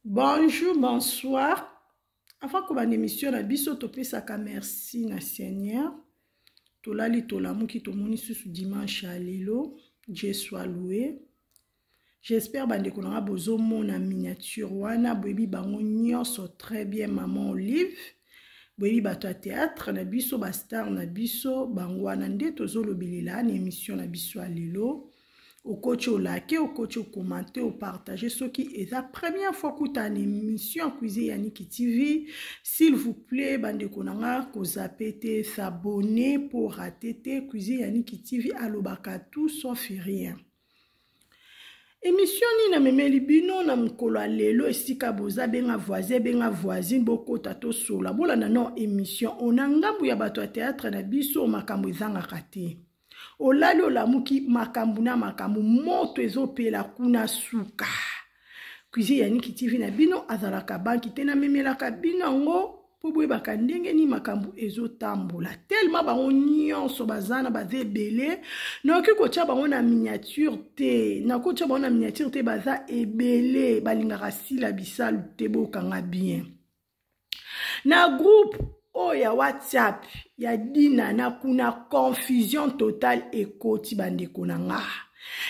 Bonjour, bonsoir. Avant kobanda émission na biso topesaka merci na Seigneur. Tolali tolamuki tomoni susu dimanche ya lelo. Dieu soit loué. J'espère bandeko na nga bozomona miniature wana boyebi bango nyonso très bien maman Olive. Boyebi bato ya théâtre na biso ba star na biso bango wana nde tozolobelela na émission na biso ya lelo. Okoti olake, okoti okomante, opartage soki eza première fois kuta na émission ya Cuisine Yannick TV. S'il vous plaît bandeko na nga kozape te, s'abonner pour rater te. Cuisine Yannick TV alobaka tout sauf rien. Émission nini namemeli bino na mokolo ya lelo esika boza benga voisin benga voisine bokota tosola bolanda no émission ona ngambu ya bato ya théâtre na biso makambo ezangaka te olali olamuki makambo na makambo moto ezopela kuna suka cuisine ya Niki TV na bino azalaka banki te namemelaka bino yango mpo boyebaka ndenge nini makambo ezotambola telema bango nyonso baza na baza ebele nakoki kotya bango na miniature te nakotya bango na miniature te baza ebele balingaka sila bisalu te bokanga bien na groupe oyo ya whatsapp ya dina na kuna confusion totale ekoti bandeko na nga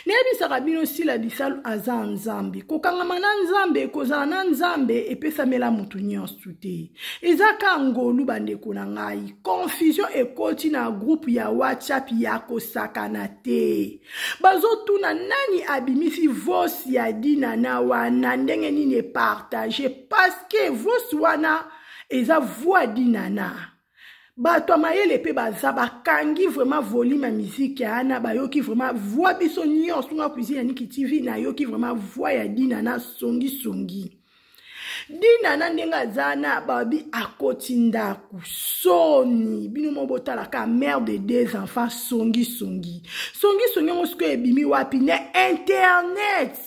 nayebisaka bino sila bisalu aza nzambe kokangama na nzambe kozala na nzambe epesamela motu nyonso te eza ka ngolu bandeko na ngai confusion ekoti na groupe ya whatsapp ya kosakana te bazotuna nani abimisi voice ya dinana wana ndenge nini epartage parceke voice wana eza voix dinana bato ya mayele mpe baza bakangi vraiment volume ya miziki wana bayoki vraiment voix biso nyonso nga cuisine ya Niki TV nayoki vraiment voix ya dinana songisongi dinana ndenge aza na babi akoti ndako soni bino mo botalaka mère de deux enfants songisongi songisongi yango sikoyo ebimi wapi na internet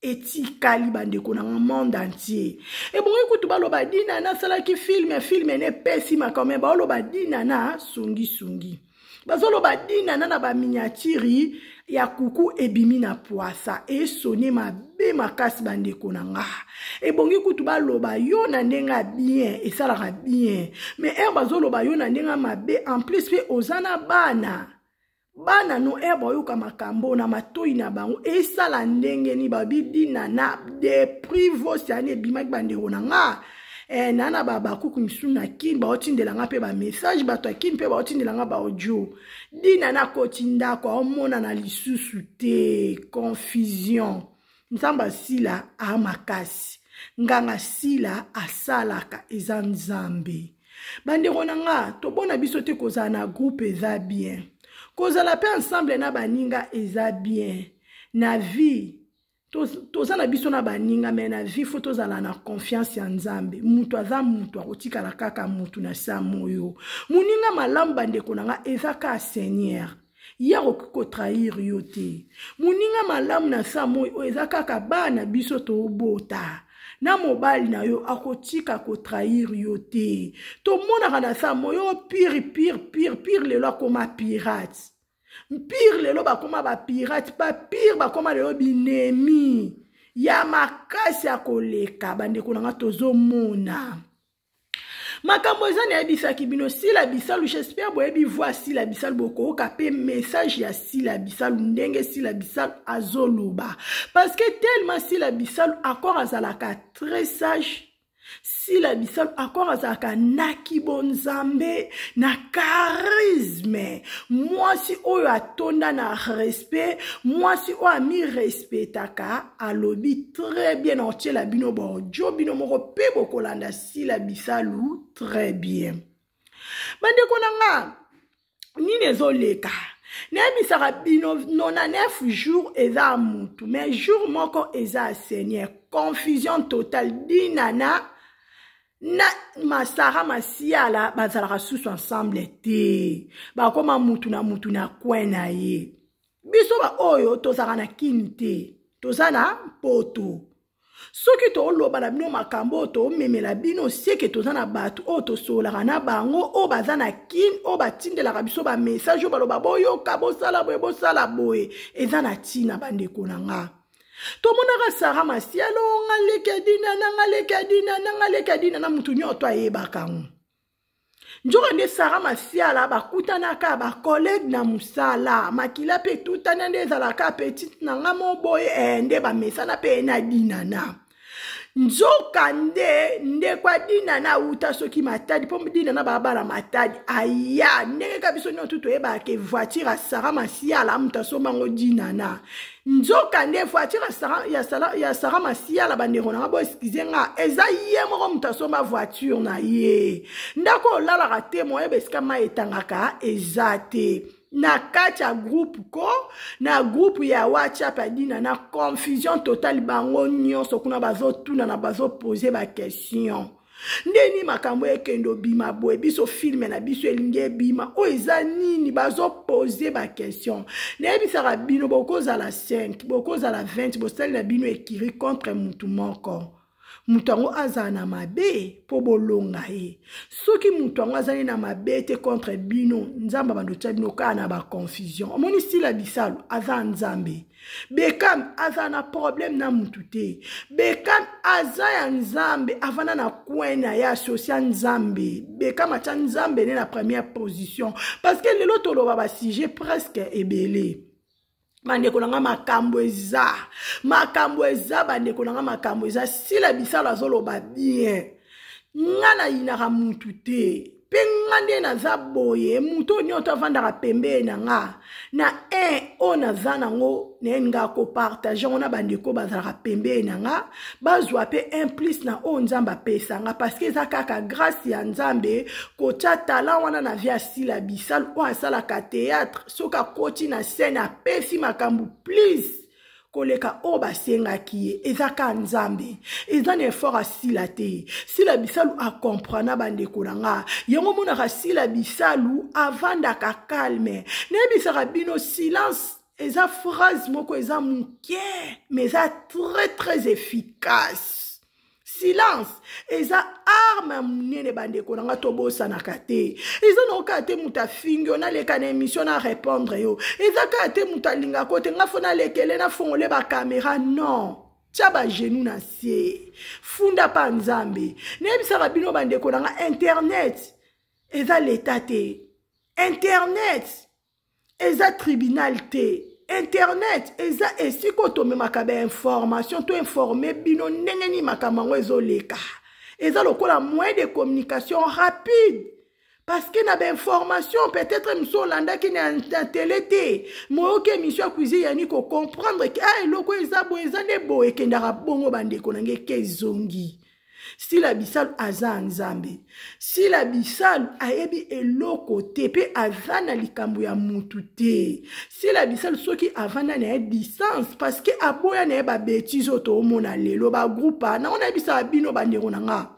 etikali bandeko na nga monde entier ebongi kutu baloba dinana asalaki filme filme na epesi makambo me baoloba dinana songisongi bazoloba dinana na baminiatiri ya kuku ebimi na pwasa esone mabe makasi bandeko na nga ebongi kutu baloba yo na ndenge ya bien esalaka bien mais ere bazoloba yo na ndenge ya mabe en plus mpe oza na bana bana no ere bayoka makambo na matoi na bango esala ndenge nini babi dinana deprivosi yani ebimaki bandeko na nga eh, na na bakuku misusu na kin baotindela nga mpe bamessage bato ya kin mpe baotindela nga baaudio dina nakoti ndako aomonana lisusu te confusion nzambe asila a makasi nganga sila asalaka eza nzambe bandeko na nga tobona biso te kozala na groupe eza bien kozala mpe ensemble na baninga eza bien na vie toza na biso na baninga me na vie fo tozala na confiance ya nzambe moto aza moto akotikala kaka moto na sa moyo moninga malamu bandeko na nga eza kaka seigneur ye akoki kotrahir yo te moninga malamu na sa moi oyo eza kaka bana biso tobota na mobali na yo akotika kotrahir yo te tomonaka na sa moi oyo pire pire pire pire lelo akoma pirate mpire lelo bakoma bapirate bapire bakoma lelo binemi ya makasi ya koleka bandeko na nga tozomona makambo eza nayebisaki bino sila bisalu j'espère boyebi voi sila bisalu bokoyoka mpe message ya sila bisalu ndenge sila bisalu azoloba parce que tellement sila bisalu accord azalaka très sage sila bisalu accord azalaka na kibonzambe na charisme mwasi oyo atonda na respect mwasi oyo amirespetaka alobi très bien na otiela bino baodio bino moko mpe bokolanda sila bisalu très bien bandeko na nga nini ezoleka nayebisaka bino 99 jour eza ya mutu mais jour moko eza ya seigneur confusion totale dinana na masara masiala bazalaka susu ensemble te bakoma mutu na mutu na coin na ye biso baoyo tozalaka na kini te toza na poto soki toloba na bino makambo oyo tomemela bino seke toza na bato oyo tosololaka na bango oyo baza na kin oyo batindelaka biso bamessage oyo baloba boyoka bosala boye bosala boye eza na ntina bandeko na nga. Tomonaka Sara Masialo, nga leki ya Dinana, nga leki ya Dinana, nga leki ya Dinana, mutu nyonso ayebaka yango. Nzoka nde Sara Masiala bakutanaka bacollègue na mosala, makila mpe etutana nde ezalaka petite na nga mo boye eh, nde bamesana mpe na Dinana. Nzoka nde ndeko ya Dinana awuta soki Matadi, mpo Dinana babala Matadi, aya ndenge ka biso nyonso toyebaka ke voiture ya Sara Masiala moto asomba yango Dinana. Nzoka nde voiture ya Sara Masiala, bandeko na nga bo excuse nga, eza ye moko moto asomba voiture na ye. Ndako olalaka te, moyeba esika mai etangaka eza te. Na kati ya groupe ko, na groupe ya WhatsApp ya Dina na confusion totale, bango nyonso kuna bazotuna na bazopose ba question. Ndeni makambo ekende obima boye, biso filme na biso elingi ebima, oyo eza nini? Bazopose ba question. Nayebisaka bino, bokozala 5, bokozala 20, bosali na bino ekiri contre mutu moko. Mutu yango azala na mabe mpo bolonga ye. Soki mutu yango azali na mabe te contre bino, Nzambe abando tia bino kaka na ba confusion. Omoni Sila Bisalu aza Nzambe. Bekam aza na problème na mutu te. Bekam aza ya Nzambe, avanda na coin na ye, associa Nzambe. Bekam atia Nzambe ne na première position. Parce que lelo toloba ba sujet presque ebele. Bandeko na nga makambo eza, makambo eza, bandeko na nga makambo eza. Sila Bisalu azoloba bien, nga nayinaka mutu te, mpe nga nde naza boye, mutu oyo nyonso avandaka pembeni na nga na un oyo naza nango, naye nga kopartage yango na bandeko bazalaka pembeni na nga, bazwa mpe un plus na oyo Nzambe apesa nga, parce que eza kaka grâce ya Nzambe kotia talent wana na vie ya Sila Bisalu oyo asalaka théâtre. Soki akoti na scène apesi makambo plus koleka oyo basengaki ye, eza ka Nzambe, eza na effort asila te. Sila Bisalu akomprena bandeko na nga, yango omonaka Sila Bisalu avandaka calme. Nayebisaka bino, silence eza phrase moko eza moke, mais eza très très efficace. Silence eza arme ya monene, bandeko na nga, tobosanaka te. Eza na okaka te moto afingi yo, naleka na émission na répondre yo. Eza kaka te moto alingako te, nga fo nalekele nafongole bakamera. Non, tia bagenou na se, funda pa Nzambe. Nayebisaka bino bandeko na nga, internet eza leta te, internet eza tribunal te, internet eza esika oyo tomemaka bainformation, to informe bino ndenge nini makambo yango ezoleka. Eza lokola moyen de communication rapide, parce que na bainformation peut-être mosu olandaki na télé te, moyoki émission ya cuisine yani kocomprendre ke ah, eloko eza boye, eza nde boye, ekendaka bongo. Bandeko na nge, ke ezongi. Sila Bisalu aza Nzambe. Sila Bisalu ayebi eloko te pe aza na likambo ya mutu te. Sila Bisalu soki avanda na ye distance, parce que aboya na ye ba bêtises oyo toomona lelo ba groupe na ona yebisaka bino bandeko na nga.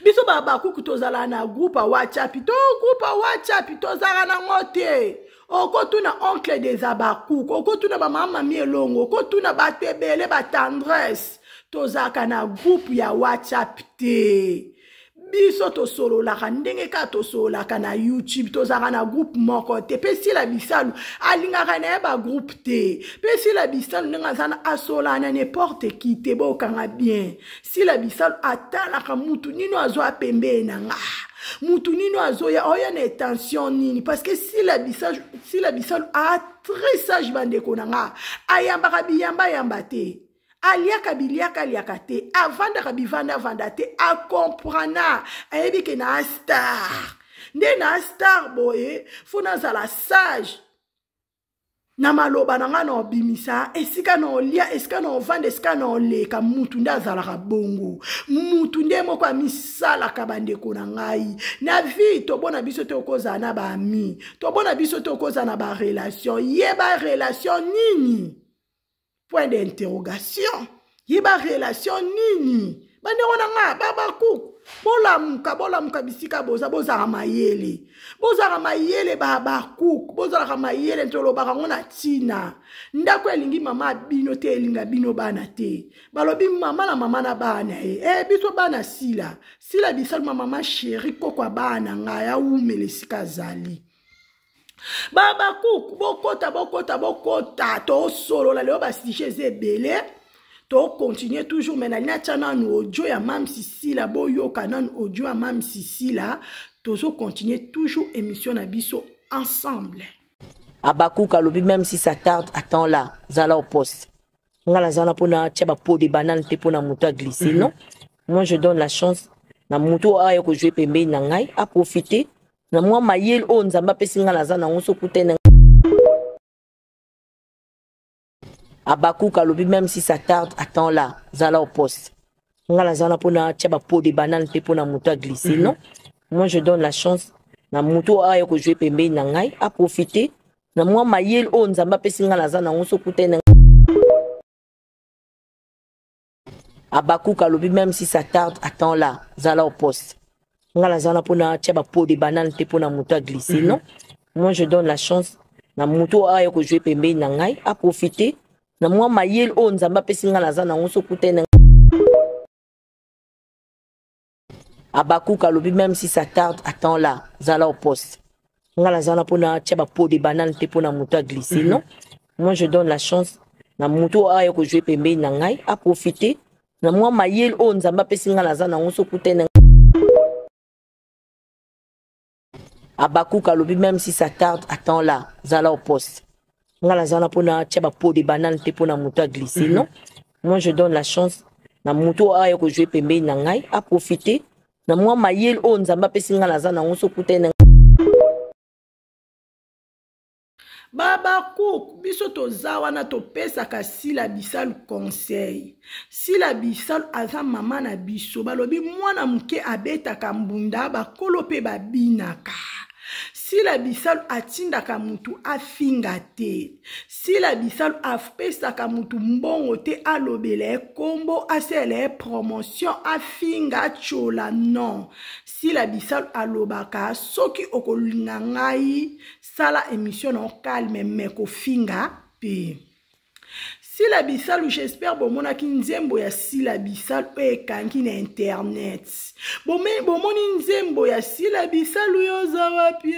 Biso ba bakuku tozala na groupe ya WhatsApp, to groupe ya WhatsApp tozala nango te. Okotuna oncle des abakuku, okotuna ba mama mami elongo, okotuna bato ebele ba tendresse, tozalaka na groupe ya WhatsApp te. Biso tosololaka ndenge kaka tosololaka na YouTube, tozalaka na groupe moko te. Pe Sila Bisalu alingaka na ye ba groupe te. Pe Sila Bisalu ndenge aza na asololaka na n'importe qui te, bokanga bien. Sila Bisalu atalaka mutu nino azwa pembeni na nga, mutu nino azoya oya na intention nini, parce que Sila Bisalu, Sila Bisalu a très sage bandeko na nga, ayambaka biyamba yamba te, aliaka biliaka aliaka te, avandaka bivanda vanda te, akomprena, ayebi ke na star nde na star boye, fo nazala sage na maloba na nga na obimisa, esika na olia, esika na ovanda, esika na oleka. Mutu nde azalaka bongo, mutu nde moko amisalaka. Bandeko na ngai, na vie tobona biso te okozala na baami, tobona biso te okozala na barelation. Yeba relation nini? Point d'interrogation. Yeba relation nini? Bandeko na nga babakuku, bolamuka, bolamuka bisika boza, bozalaka mayele, bozalaka mayele babakuku, bozalaka mayele. Tolobaka yango na ntina ndako elingi mama bino te, elinga bino bana te. Balobi mama na mama na bana ye, biso bana Sila, Sila Bisalu, ma mama chérie, koko ya bana ngai, awumela esika azali. Babakuku, bokota, bokota, bokota, tosolola lelo, basujet eza ebele, tocontinue toujours. Mais nalingi natya nanu audio ya Mam Sisila, boyoka nanu audio ya Mam Sisila. Tozocontinue toujours émission na biso ensemble. Abakuka alobi, même si ça tarde, attends là, zala au poste. Nga naza wana mpona tia bapeau de banane te mpona moto aglisse. Non, moi je donne la chance na moto oyo aya kozwe pembeni na ngai, aprofite na mwa mayele oyo Nzambe apesi ngai, naza nango. So okutani Abakuka alobi, même si ça tarde, attends là, zala au poste. Nga naza wana mpona tia bapeau de banane te mpona moto aglisse. Non, moi je donne la chance na moto oyo aya kozwe pembeni na ngai, aprofite na mwa mayele oyo Nzambe apesi ngai, naza nango. So okutani Abakuka alobi, même si ça tarde, attends là, zala au poste. Nga naza wana mpona tia bapeau de banane te mpona moto aglisse. Non, moi je donne la chance na moto oyo aya kozwe pembeni na ngai, aprofite na mwa mayele oyo Nzambe apesi ngai, naza nango. So okutani Abakuka alobi, même si ça tarde, attends là, zala au poste. Nga naza wana mpona tia bapeau de banane te mpona moto aglisse. Non, moi je donne la chance na moto oyo aya kozwe pembeni na ngai, aprofite na mwa mayele oyo Nzambe apesi ngai, naza nango. So okutani Abakuka alobi, même si ça tarde, attends là, zala au poste. Nga naza wana mpona tia bapeau de banane te mpona moto aglisse. Non, moi je donne la chance na moto oyo aya kozwe pembeni na ngai, aprofite na mwa mayele oyo Nzambe apesi ngai, naza nango. So okutani Babakuk, biso toza wana, topesaka Sila Bisalu conseil. Sila Bisalu aza mama na biso. Balobi mwana moke abetaka mbunda, bakolo mpe babinaka. Sila Bisalu atindaka mutu afinga te. Sila Bisalu apesaka mutu mbongo te alobela ye kombo, asalela ye promotion, afinga, atyola. Non, Sila Bisalu alobaka: soki okolinga ngai, sala émission na calme, mais kofinga te. Sila Bisalu, j'espère bomonaki nzembo ya Sila Bisalu oyo ekangi na internet. Bomoni nzembo ya Sila Bisalu, yoza wapi?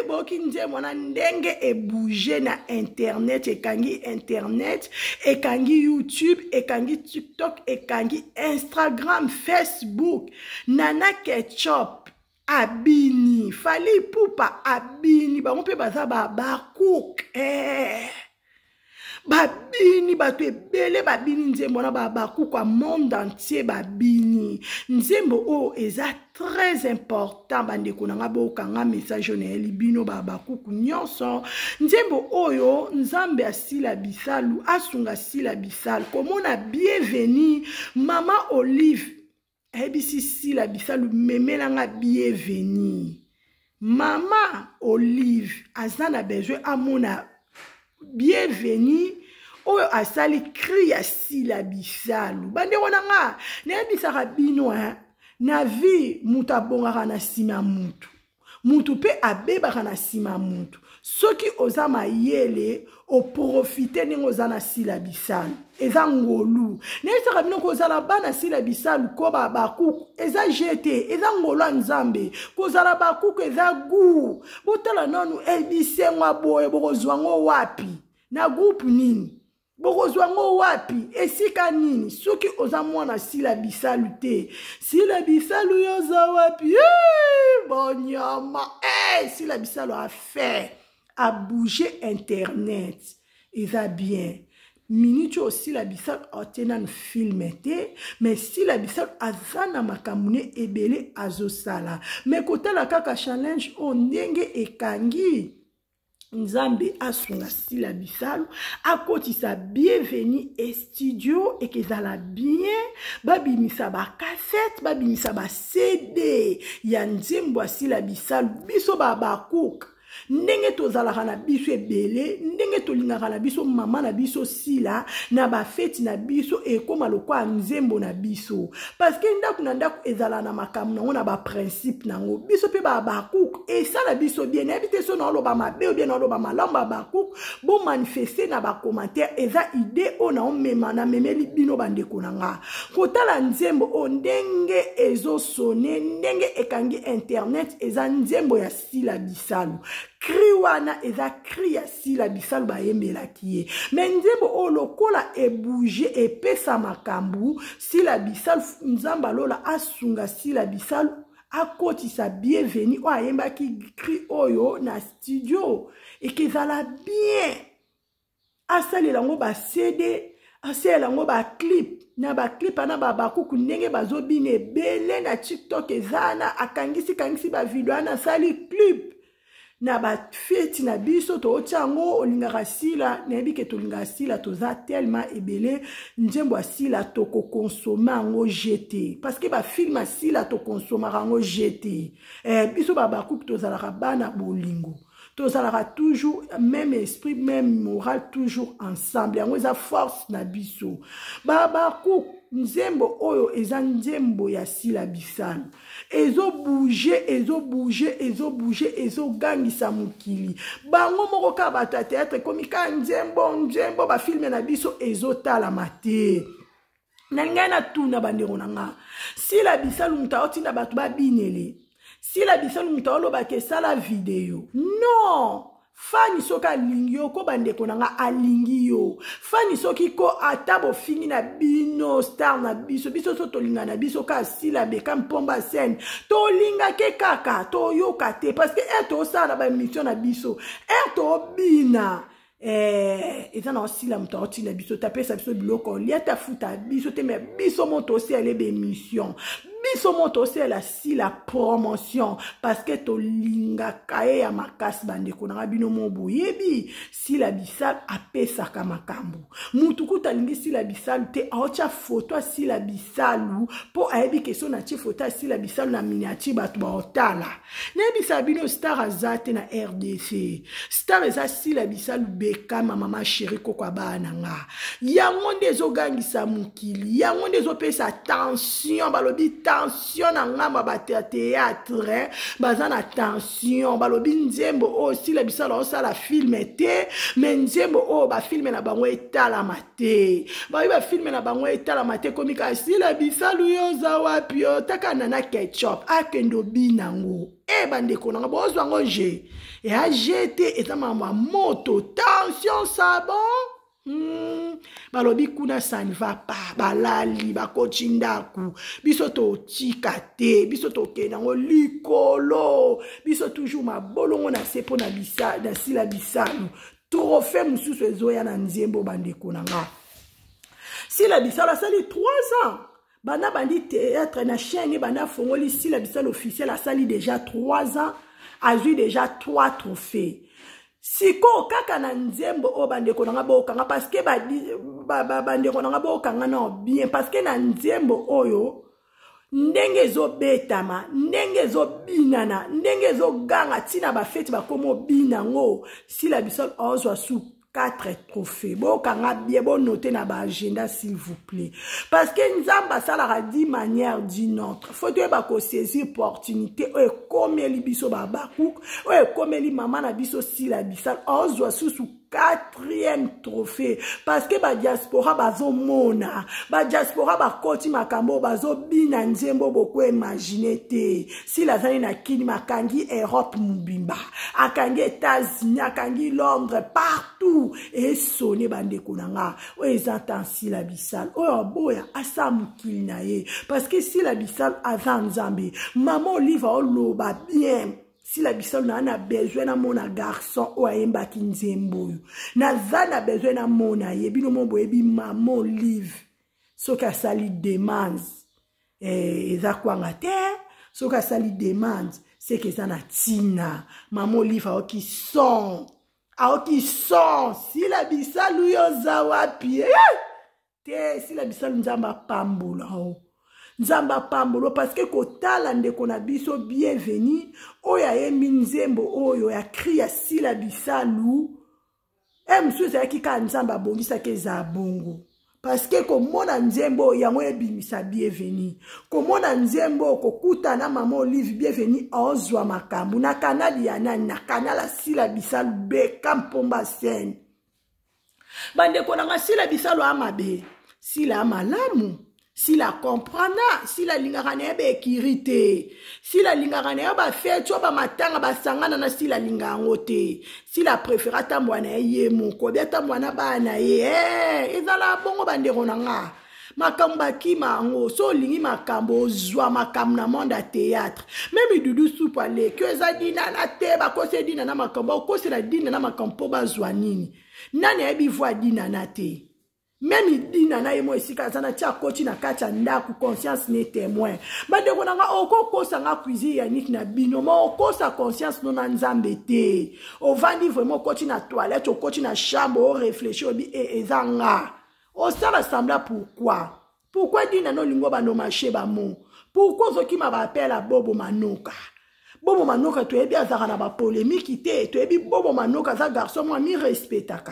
Boyoki nzembo wana ndenge ebouge na internet, ekangi internet, ekangi YouTube, ekangi TikTok, ekangi Instagram, Facebook. Nana Ketchup abini, Fally Ipupa abini, bango mpe baza bacook eh. Babini, bato ebele babini nzembo wana, babakuku ya monde entier babini nzembo oyo. Eza très important, bandeko na nga, bokanga message oyo nayeli bino, babakuku nyonso. Nzembo oyo, Nzambe asila Bisalu asunga Sila Bisalu komona Bienvenu. Mama Olive ayebisi Sila Bisalu: memelanga Bienvenu. Mama Olive aza na besoin amona Bienvenu oyo asali cri ya Sila Bisalu. Bandeko na nga, nayebisaka bino, hein, na vie moto abongaka na nsima ya mutu, mutu mpe abebaka na nsima ya mutu. Soki oza mayele, oprofite ndenge oza na Sila Bisalu, eza ngolu. Nayebisaka bino, kozala bana Sila Bisalu ko bakuku eza jete, eza ngolu ya Nzambe. Kozala bakuku eza gu. Botala nanu bisengo ya boye, bokozwa ngo wapi? Na groupe nini bokozwa ngo wapi? Esika nini? Soki oza mwana Sila Bisalu te, Sila Bisalu yoza wapi? Bonyama hey, Sila Bisalu affaire abouge internet, eza bien. Minute oyo Sila Bisalu atie nanu film te, mais Sila Bisalu aza na makambo ne ebele azosala. Mais kotala kaka challenge oyo ndenge ekangi, Nzambe asunga Sila Bisalu akotisa Bienvenu e studio, ekezala bien, babimisa bacassette, babimisa baCD ya nzembo ya Sila Bisalu. Biso babakuka ndenge tozalaka na biso ebele, ndenge tolingaka na biso mama na biso Sila, na bafeti na biso ekóma lokola nzembo na biso, parce que ndako na ndako ezala na makambo nango, na baprincipe nango. Biso mpe babakuku esala biso bien. Nayebi te so naoloba mabe ou bien naoloba malamu. Babakuku, bomanifeste na bacommentaire. Eza idée oyo naomema, namemeli bino, bandeko na nga. Kotala nzembo oyo ndenge ezosone, ndenge ekangi internet, eza nzembo ya Sila Bisalu. Cri wana eza cri ya Sila Bisalu bayembelaki ye. Mais nzembo oyo lokola ebouge epesa makambo, Sila Bisalu Nzambe alola asunga Sila Bisalu akotisa Bienvenu oyo ayembaki cri oyo na studio, ekezala bien. Asalela yango ba CD, asalela yango ba clip, na ba clip na ba bakuku ndenge bazobina ebele na TikTok eza na akangisi kangisi ba video wana asali clip na ba feti na biso tootya yango. Olingaka Sila, nayebi ke tolingaka Sila, toza tellement ebele. Nzembo ya Sila tokokonsoma yango jete, parce que ba film ya Sila tokonsomaka yango jete. Biso ba bakuku tozalaka bana bolingo, tozalaka toujours même esprit, même moral, toujours ensemble. Yango eza force na biso babaku. Nzembo oyo eza nzembo ya Sila Bisalu, ezobouge, ezobouge, ezobouge, ezogangisa mokili. Bango moko kaka bato ya théâtre ekomi kaka nzembo nzembo, bafilme na biso ezotalama te. Na ngai natuna bandeko na nga, Sila Bisalu moto aotinda bato babinele Sila Bisalu moto aolobaka esala video? Non, Fani soki alingi yo ko, bandeko na nga, alingi yo Fani soki ko ata bofingi na bino star na biso, biso so tolinga na biso ka Sila beka mpomba scène, tolingake kaka toyoka te, parce que ere tosala na baémission na biso, ere tobina, eza na osila moto aotinda biso te, apesa biso biloko olia te, afuta biso te, mais biso moto osala baémission, biso moto osala Sila promotion, parce que tolingaka ye ya makasi. Bandeko nanga, bino mo boyebi Sila Bisalu apesaka makambo. Mutu kuta alingi Sila Bisalu te, aotya foto ya Sila Bisalu mpo ayebi ke so natie foto ya Sila Bisalu na miniature, bato baotala. Nayebisa bino, star aza te na RDC, star eza Sila Bisalu bekama mama chéri koko abaa na nga. Yango nde ezogangisa mokili, yango nde ezopesa tension. Balobi tension na ngambo ya bato ya théâtre, baza na tension. Balobi nzembo oyo Sila Bisalu osala filme te, mais nzembo oyo bafilme na bango etalama te. Balobi bafilme na bango etalama te, komi kaka Sila Bisalu yo oza wapi yo taka nana ketchup akende obina yango. Bandeko nanga, bozwa yango je eya je te, eza makambo ya moto, tension sabon. Balobi kuna ça ne va pas, balali bakoti ndaku. Biso totika te, biso tokende yango likolo, biso toujours mabolongo na se mpo na Sila Bisalu. Trophée mosusu ezoya na nzembo. Bandeko na nga, Sila Bisalu asali 3 ans banda bandi théâtre na chaîne, banda afongoli Sila Bisalu officiel, asali déjà 3 ans, azwi déjà 3 trophées. Sikoyo kaka na nzembo oyo, bandeko nanga bokanga, parce que bandeko nanga bokanga na bien, parce que na nzembo oyo ndenge ezobetama, ndenge ezobinana, ndenge ezoganga ntina bafeti bakoma obina yango, Sila Bisalu aozwa su 4 trophées. Bokanga bien, bonote na baagenda s'il vous plaît, parce que Nzambe asalaka d'une manière d'une autre. Faut toyeba kosaisir opportunité oyo ekomeli biso babakuk, oyo ekomeli mama na biso Sila Bisalu. Aozwa susu quatrième trophée, parce que badiaspora bazomona, badiaspora bakoti makambo oyo, bazobina nzembo boko imagine te. Sila azali na Kini, akangi Europe mobimba, akangi États-Unis, akangi Londres, partout esone. Bandeko na nga, oyo eza ntan Sila Bisalu oyo aboya asala mokili na ye, parce que Sila Bisalu aza Nzambe. Mama Olive aoloba bien, Sila Bisalu naa na besoin namona garçon oyo ayembaki nzembo oyo, naza na besoin namona ye. Bino mo boyebi mama Olive soki asali demande, eza kwanga te. Soki asali demande, seke eza na ntina. Mama Olive aoki son, aoki son. Sila Bisalu yo oza wapi, eh? Te, Sila Bisalu, Nzambe apambola o, Nzambe apambola, parce que kotala ndeko na biso Bienvenu oyo ayembi nzembo oyo ya cri ya Sila Bisalu, e mosusu ezalaki kaka Nzambe abongisaki eza bongo, parce que komona nzembo oyo yango ebimisa Bienvenu, komona nzembo oyo kokutana mama Olive, Bienvenu aozwa makambo na kanali ya nani, na kanal Asila Bisalu beka mpomba scène. Bandeko na nga, Sila Bisalu a mabe, Sila a malamu. Sila comprena, Sila alingaka na ye ba ekiri te. Sila alingaka na ye ba feti oyo ba matanga basangana na Sila alinga yango te. Sila préfère atambola na ye ye moko, bi atambola na bana na ye. Eh, ezala bongo bandeko na nga. Makambo bakima yango, so olingi makambo ozwa makambo na monde ya théâtre. Meme Dudu Supu aleki oyo eza dinana te, bakosi edina na makambo, bakosela dina na makambo mpo bazwa nini? Nani ayebi voix dinana te? Meme dina na ye mo esika aza na tia akoti na kati ya ndako, conscience ne témoin. Bandeko na nga, okokosa nga cuisine ya niki na bino, ma okosa conscience no na Nzambe te. Ovandi vraiment okoti na toilette, okoti na chambre, o réfléchir obi e eza nga. Osala semblant pourquoi? Pourquoi dina no lingo ba no marché ba mo? Pourquoi ozokima ba appel à Bobo Manoka? Bobo Manoka toyebi azalaka na ba polémique te, toyebi Bobo Manoka aza garçon mwa mi respectaka.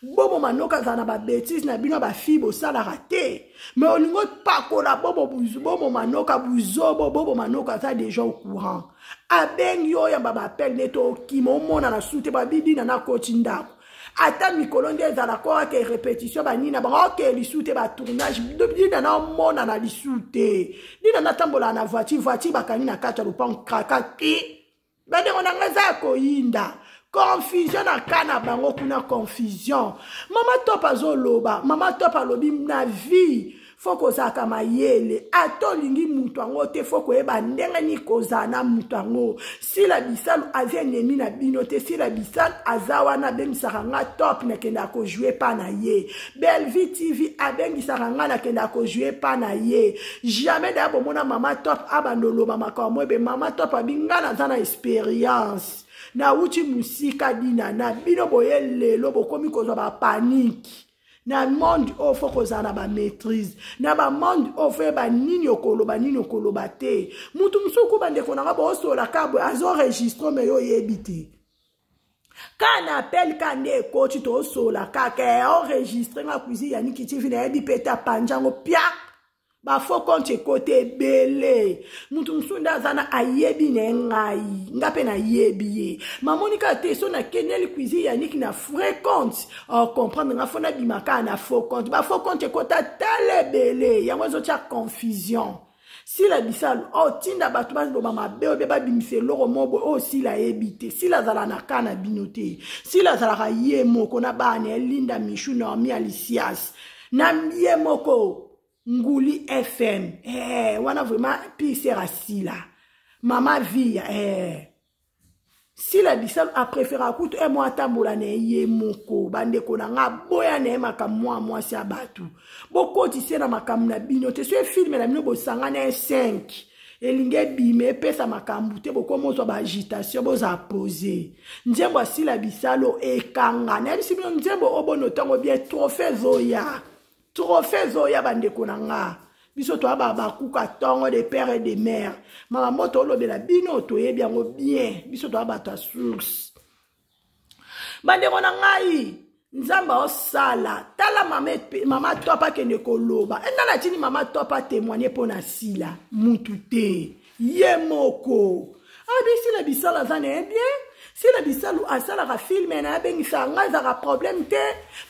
Bobo Manoka azala na ba bêtises na bino ba fille bosalaka te. Mais olingo pakola Bobo buzu, Bobo Manoka buzobo, Bobo Manoka aza déjà au courant. Abengi yo yamba ba appel nete okima omona na sute ba bidina na koti ndako. Ata mikolo nde ezalaka oyo ake répétition banini na bango oke lisu te batournage dina na omona na lisu te dina natambolaka na voiture voiture bakangi na kati ya lopango kraka ti bandeko na ngai eza ya koyinda confusion na ka na bango kuna confusion mama top azoloba mama top alobi na vie fo kozalaka mayele ata olingi moto yango te fo koyeba ndenge nini kozala na moto yango sila bisalu aza enemi na bino te sila bisalu aza wana abengisaka nga top nakendaka kojoue pa na ye bellevie tv abengisaka nga nakendaka kojoue pa na ye jamais daya bomona mama top abanda oloba makambo moyebe mama top abi nga naza na experience nawuti mosika dinana bino boye lelo bokomi kozwa bapaniki na monde oyo fo kozala na bamaîtrise na bamonde oyo fo yeba nini okoloba nini okoloba te mutu mosusu ku bandeko na nga boosolola kaka boye azoregistre me yo oyebi te kaka na appel ka nde ekoti toosolola kaka enregistre nga cuisine ya niki tv nayebi mpe te apanja yango pia ba faux compte ekota ebele mutu mosusu nde aza na ayebi na ye ngai nga mpe nayebi ye mamoni kaka te so nakendeli cuisine ya niki na vrai compte ocomprendre nga fo nabima kaka na faux compte ba faux compte ekota tala ebele yango ezotya confusion sila bisalu otinda oh, bato baloba mabe obe babimisa eloko moko boye oyo oh, sila ayebi te sila azala na ka na bino te sila azalaka ye moko na bana ya linda michu naomi alisias na ye moko nguli fm eh, wana vraiment pire asila mama via eh. sila bisalu aprefera kutu e mwa atambola na ye moko bandeko na nga aboya na ye makambo mwa mwasi ya bato bokotise na makambo na bino te so efilme na bino bosangana ye 5 elingi ebima epesa makambo te bokoma ozwa baagitation bozala pose nzembo asila bisalo ekanga nayebisi bino nzembo oyo bonotango bien trophée ezoya trophée ezoya bandeko na nga biso toya bakuka ntongo de père et de mère makambo tolobela bino toyebi yango bien biso toya bato ya source bandeko na ngai nzambe aosala tala mama, mama top akende koloba enda natini mama top atémoigne mpo na sila mutu te ye moko abi sila bisala aza na ye bien sila bisalu asalaka filme na abengisaka ngai ezalaka problème te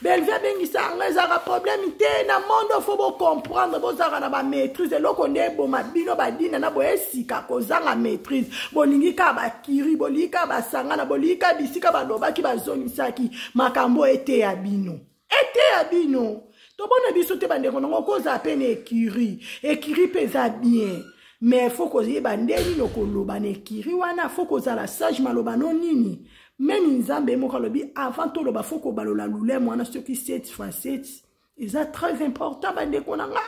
belvi abengisaka ngai ezalaka problème te na monde fo bocomprendre bozalaka na bamaîtrise eloko nde eboma bino badina na boye esika kozanga maîtrise bolingi kaka bakiri bolingi kaka basangana bolingi kaka bisika balobaki bazongisaki makambo eteya bino eteya bino tobona biso te bandeko nango okozala mpe na ekiri ekiri mpe eza bien mais fo koyeba nde nini okoloba na ekiri wana fo kozala sage maloba no nini meme nzambe ye moko alobi avant toloba fo kobalola luleme wana soki 7 fois 7 eza très important bandeko na nga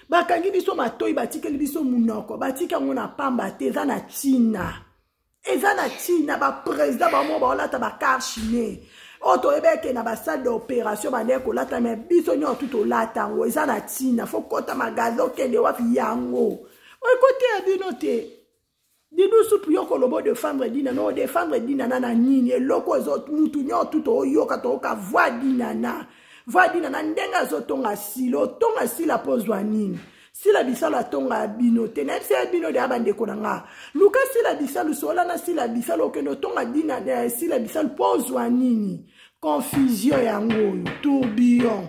bakangi biso matoi batikeli biso monoko batiki yango na pamba te eza na ntina eza na ntina baprésident bango baolata bakarchine oyo toyebi eke na basale d'opération bandeki kolata me biso nyonso tu tolata yango eza na ntina fo kota magasin okende wapi yango ekoteya bino te didu supu yo koloba odefendre dinana odefendre dinana na nini eloko ezo mutu nyonso tu tooyoka tooka voi dinana voi dinana ndenge azotonga sila otonga sila mpo ozwa nini sila bisalu atonga ya bino te nayebisa ya bino deya bandeko na nga luka sila bisalu sola na sila bisalu okende otonga dina eh, sila bisalu mpo ozwa nini confusion yango oyo tourbillon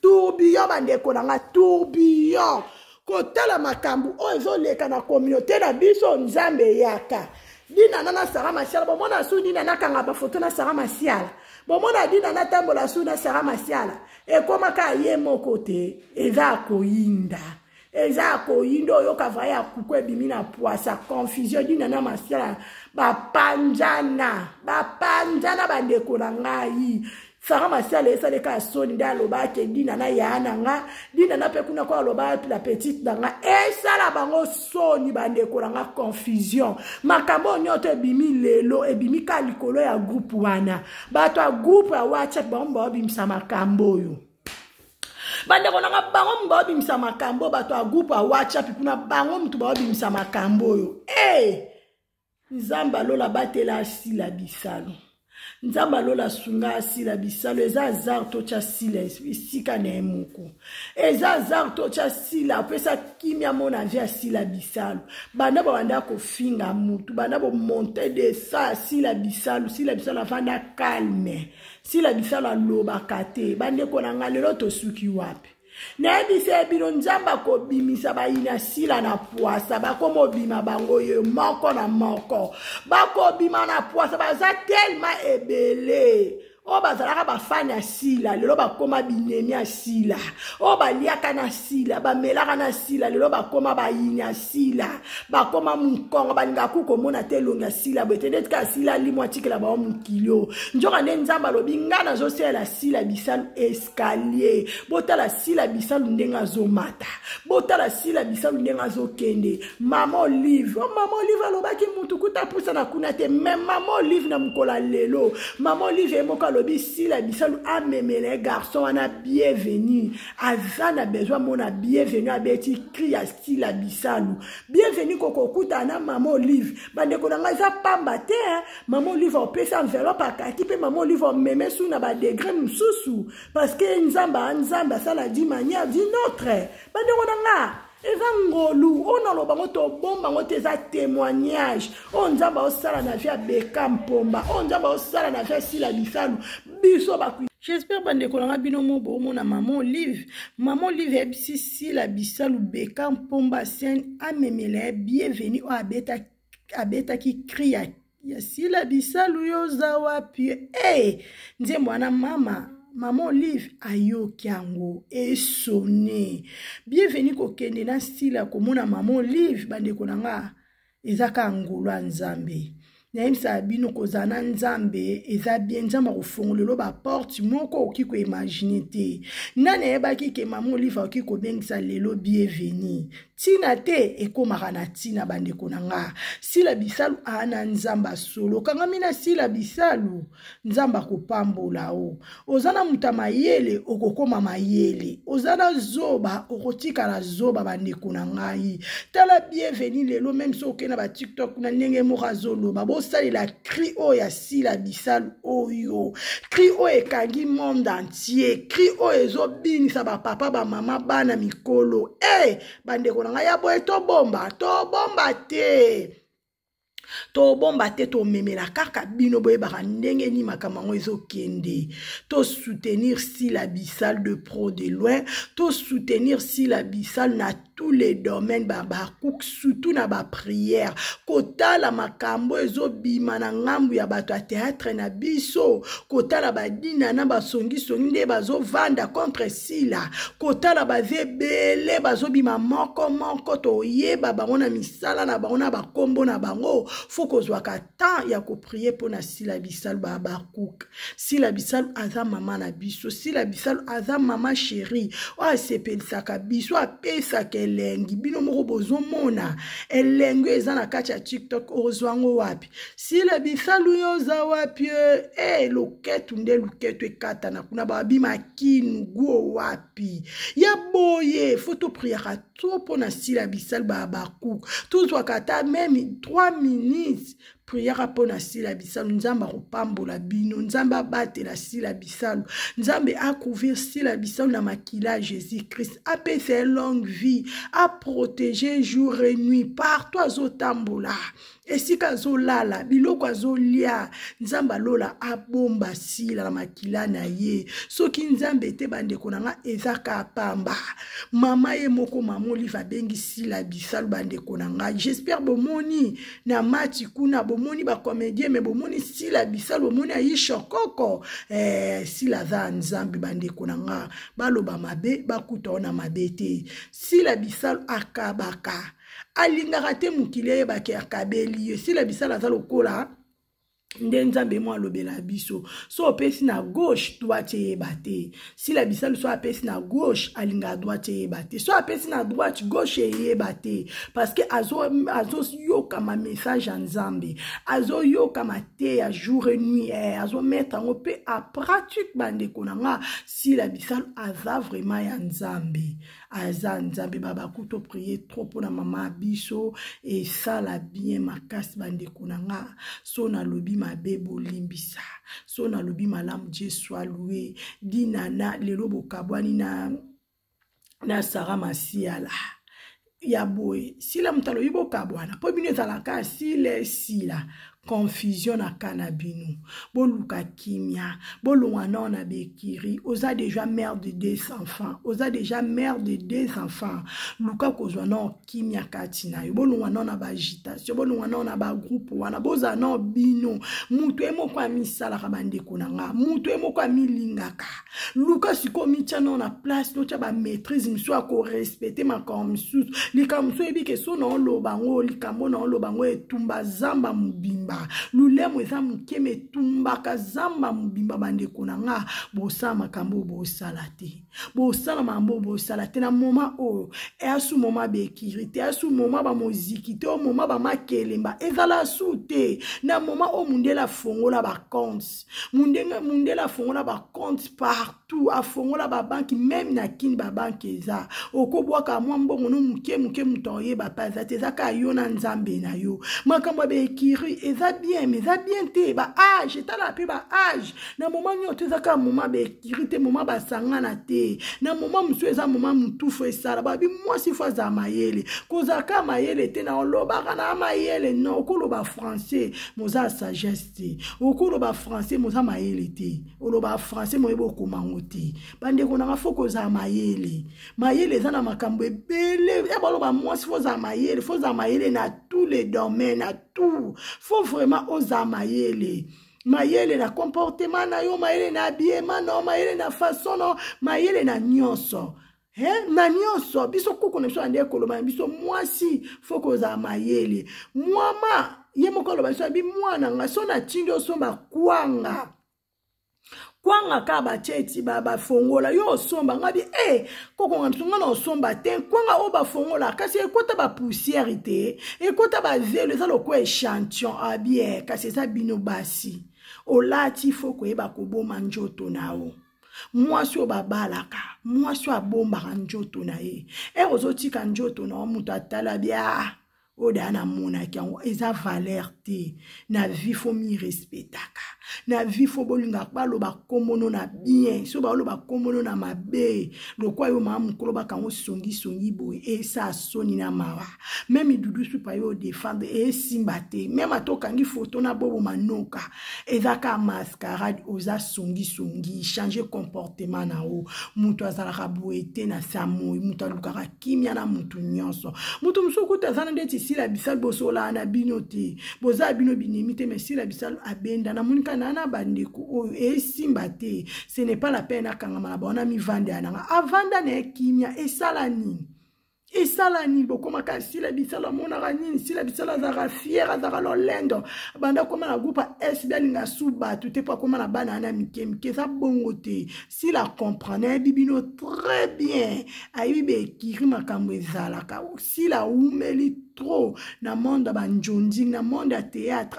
tourbillon. Tourbillon, bandeko na nga, tourbillon. Kotala makambo oyo ezoleka na communauté na biso, Nzambe eyaka. Dinana na Sara Masiala, bomona su Dinana akanga bafoto na Sara Masiala, bomona Dinana atambola su na Sara Masiala, ekomaka ye moko te, eza koyinda, eza koyinda. Oyoka vrai ya kuku ebimi na pwasa, confusion. Dinana Masiala bapanzana, bapanzana, bandeko na ngai. Sara Masiala esaleka ya soni nde alobaki Dina na ya na nga, Dina na mpe kuna ko aloba la petite na nga, esala bango soni, bandeko na nga, confusion. Makambo oyo nyonso ebimi lelo, ebimi ka likolo ya groupe wana. Bato ya groupe ya WhatsApp, bango baobimisa makambo oyo, bandeko na nga, bango baobimisa makambo. Bato ya groupe ya WhatsApp kuna, bango mutu baobimisa makambo oyo. Hey! Nzambe alola batela asila bisalo, Nzambe alola asunga asila bisalo. Eza hasard totya Sila esika na ye moko, eza hasard totya Sila, apesa kimia mona vie. Asila bisalo, banda babanda kofinga mutu, banda bomonte de sa Asila Bisalo, Sila Bisalo afanda calme, Sila Bisalo alobaka te. Bandeko na nga, lelo tosuki wapi? Nayebisa ye bino, Nzambe akobimisa bayini asila na pwasa, bakoma obima bango ye moko na moko, bakobima na pwasa. Baza telema ebele oyo bazalaka bafani ya Sila, lelo bakóma binemi ya Sila. Oyo baliaka na Sila, bamelaka na Sila, lelo bakóma bayini ya Sila, bakóma mokongo, balingaka ku komona te elongi ya Sila boye te, ndeti kaka Sila alimwa, atikela bango mokili oyo. Nzoka nde Nzambe alobi: ngai nazosalela Sila Bisalu escalier. Botala Sila Bisalu ndenge azomata, botala Sila Bisalu ndenge azokende. Mama Olive, oh, Mama Olive alobaki mutu kuta pusana kuna te, me Mama Olive na mokolo ya lelo, Mama Olive ye moko alobi Sila Bisalu amemela ye garçon wana Bienvenu, aza na besoin mona Bienvenu. Abeti cri ya Sila Bisalu, Bienvenu kokokutana na Mama Olive. Bandeko na ngai, eza pamba te. Mama Olive opesa enveloppe akati mpe Mama Olive omeme su na badegré mosusu, parce que Nzambe a Nzambe asala d'une manière d'une autre. Bandeko na nga, eza ngolu oyo naloba ngo, tobomba ngo te, eza témoignage oyo Nzambe aosala na vie ya Beka Mpomba, oyo Nzambe aosala na vie ya Sila Bisalu. Biso bakwi. J'espère, bandeko na nga, bino mo boomona Mama Olive. Mama Olive ayebisi Sila Bisalu, Beka Mpomba scène, amemela ye Bienvenu oyo abetaki cri ya Sila Bisalu, yo oza wapi? E hey! Nzembo wana, mama Olive ayoki yango, esone Bienvenu kokende na Sila komona Mama Olive. Bandeko na nga, eza kaka ngolu ya Nzambe. Nayebisaka bino, kozala na Nzambe eza bien. Nzambe akofongolela baporte moko okoki koimaginer te. Nani ayebaki ke Mama Olive akoki kobengisa lelo Bienvenu? Ntina te ekomaka na ntina. Bandeko na nga, Sila Bisalu aa na Nzambe asolo. Okangami na Sila Bisalu, Nzambe akopambola o. Oza na moto ya mayele, okokóma mayele. Oza na zoba, okotikala zoba. Bandeko na ngai, tala Bienvenu lelo, même so okei na baTikTok kuna, ndenge moko azoloba bosalela cri oyo ya Sila Bisalu, oyo cri oyo ekangi monde entier, cri oyo ezobinisa bapapa, bamama, bana, mikolo. E bandeko na ngai, ya boye tobomba, tobomba te, tobomba te, tomemela kaka bino boyebaka ndenge nini makambo yango ezokende. Tosoutenir Sila Bisalu de pro de loin, tosoutenir Sila Bisalu na tous les domaines, babakuki, surtout na baprière. Kotala makambo ezobima na ngambu ya bato ya théâtre na biso, kotala badina na basongisongi nde bazovanda contre Sila, kotala baza ebele bazobima moko moko, toyeba bango na misala na bango na bakombo na bango. Fo kozwaka temps ya koprier mpo na Sila Bisalu, babakuka. Sila Bisalu aza mama na biso. Sila Bisalu aza mama chérie oyo asepelisaka biso, apesaka elengi. Bino moko bozomona elengi oyo eza na kati ya TikTok, ozwa yango wapi? Sila Bisalu, yo oza wapi? E loketu nde luketu ekatana kuna, babima kinu guo wapi ya boye. Fo topriaka trop mpo na Sila Bisalu, babakuka. Tozwaka ata même 3 minutes, priaka mpo na Sila Bisalu. Nzambe akopambola bino, Nzambe abatela Sila Bisalu, Nzambe acouvrir Sila Bisalu na makila ya Jésus Christ, apesa ye longue vie, aprotéger jour et nuit partout azotambola. Esika azolala, biloko azolia, Nzambe alola abomba Sila na makila na ye. Soki Nzambe te, bandeko na nga, eza ka pamba. Mama ye moko, mama Olive abengi Sila Bisalu, bandeko na nga. J'espère bomoni na match kuna, bomoni ba comédien, mais bomoni Sila Bisalu, bomoni Aisha Koko. Sila aza Nzambe, bandeko na nga. Baloba mabe, bakuta ona mabe te. Sila Bisalu akabaka. Alingaka te mokili eyebaki akabeli ye. Sila Bisalu aza lokola nde Nzambe mo alobela biso. So opesi na gauche, droite eyeba te. Sila Bisalu so apesi na gauche, alingaka droite eyeba te. So apesi na droite, gauche eyeba te. Parce que azoyoka ma message ya Nzambe. Azoyoka mateya jour et nuit. Azo mettre yango pe à pratique, bandeko na nga. Sila Bisalu aza vraiment ya Nzambe. Aza Nzambe. Baba kuto prier trop pona mama biso et sala bien makasi, bandeko na nga. So nalobi mabe, bolimbisa. So nalobi malamu, Dieu soit loué. Dinana lelo bokabwani na Sarah Masiala. Ya boye Sila moto alobi bokabwana po bino ezalaka Sila Sila confusion na kana bino. Boluka kimia, bolongwa nao na bekiri. Oza déjà mère de 2 enfants, oza déjà mère de 2 enfants, luka kozwa nao kimia kati na yo. Bolongwa nao na ba agitation, bolongwa nao na ba groupe wana, bozala nao bino. Moto ye moko amisalaka, bandeko na nga, moto ye moko amilingaka. Luka sikoyo mitia nao na place, notia ba maîtrise mosusu ya korespecte makambo mosusu. Likambo mosusu oyebi ke so na oloba yango, likambo na oloba yango etumba zamba mobimba. Lulemo eza moke, me etumbaka zamba mobimba. Bandeko na nga, bosala makambo oyo bosala te, bosala makambo oyo bosala te na moment oyo. Easu moment bekiri te, asu moment bamoziki te, o moment bamakelemba ezala su te. Na moment oyo mundele afongola bacompte, mundele afongola bacompte partout, afongola babanki, même na Kini babanki eza. Okobwaka mwa mbongo no moke moke, moto oyeba pa eza te, eza kaka yo na Nzambe na yo. Makambo ya baekiri eza bien, mais eza bien te. Ba age etala mpe ba age na moment nyonso eza kaka moment baekiri te, moment basangana te. Na moment mosusu eza moment motufu esala babi mwasi fo azala mayele. Kozala kaka mayele te na olobaka na mayele, non. Okoloba français, moza sagesse te. Okoloba français, moza mayele te. Oloba français, moyebi okoma yango te. Bandeko nanga, fo kozala mayele. Mayele eza na makambo ebele. Ya baloba mwasi fo ozala mayele, fo ozala mayele na tous les domaines, na tout. Fo vraiment ozala mayele. Mayele na comportement na yo, mayele na habillement na yo, mayele na façon na yo, mayele na nyonso. Na nyonso. Biso koko na biso ande koloba na biso, mwasi fo kozala mayele. Mwama ye moko aloba biso, abi mwana nga so natindi osomba kwanga, kwanga kaka batie bafongola, yo osomba. Nga bi koko nga biso, nga na osomba te kwanga oyo bafongola, kasi ekota bapoussière te, ekota bazelo, eza lokola échantillon. Abie kasi eza bino basi olati, fo koyeba koboma nzoto na yo. Mwasi oyo babalaka, mwasi oyo abombaka nzoto na ye, ere ozotika nzoto na yo, moto atala bia oyo daya namonaki yango eza valeur te. Na vie fo mirespectaka, na vie fo bolingaka baloba kombono na bien. So baloba kombono na mabe, lokwa yo mama mokolo bakango songisongi boye, esa soni na mawa. Meme Dudu Supa yo odefendre, esimba te. Meme ata okangi foto na bobo manoka, eza ka mascarade, oza songisongi. Change comportement na yo. Moto azalaka boye te na sa moi. Moto alukaka kimia na motu nyonso. Moto mosusu kuta aza na ndeti Sila Bisalu, bosolaa na bino te, boza bino binemi te, mais Sila Bisalu abenda namoni kaka na bandeko oyo esimba te. Ce n'est pas la peine akangama na bango na mivanda ya nanga, avanda na ye kimia. Esala nini? Esala nini? Bokomaka Sila Bisalu amonaka nini? Sila Bisalu azalaka fiere, azalaka lolendo. Banda akoma na groupe ya SB, alinga su bato te, mpo akoma na bana wana mike mike. Eza bongo te. Sila comprendre, ayebi bino très bien, ayebi baekiri makambo ezalaka. Sila awumeli trop na monde ya banjonding, na monde ya théâtre,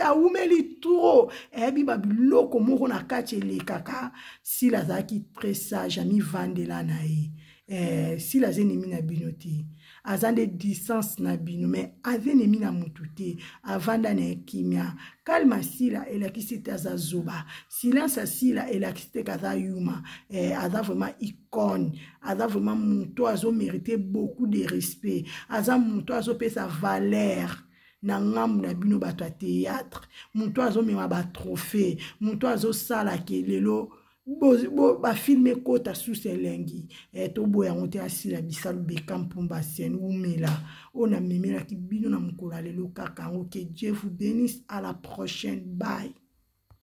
awumeli trop, ayebi babiloko moko na kati elekaka. Sila azalaki très sage, amivandela na ye. Sila aza ennemi na bino te, aza nde distance na bino, mais aza ennemi na mutu te. Avanda na ye kimia, calme. Sila elakisi te aza zoba. Silence ya Sila elakisi te kaza yuma. Aza vraiment icône, aza vraiment moto azomérite beaucoup de respect, aza moto azopesa valeur. Na ngambu na bino bato ya théâtre, moto azomema batrophée, moto azosala ke lelo bafilme ekota susu elengi. Toboya yango te. Asila bisalu beka mpumba sien umela oyo namemelaki bino na mokolo ya lelo kaka yango. Que Dieu vous bénisse, à la prochaine, bye.